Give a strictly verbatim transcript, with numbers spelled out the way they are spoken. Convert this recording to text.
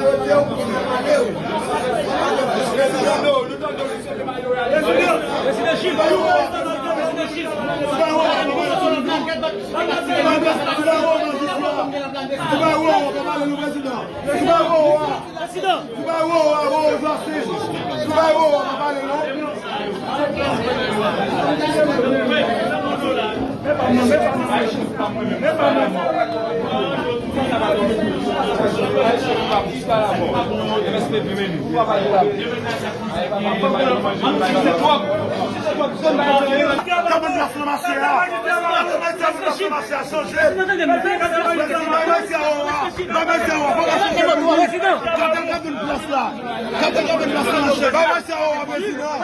Prezidan! Prezidan! Prezidan! Prezidan! Prezidan! Gade plas lan mache a. Gade plas lan mache a, chanje. Bay mache a, o a. Bay mache a, o a. Fò mache a chanje. Gade, gade plas la. Gade, gade plas lan mache. Bay mache a, o a, prezidan.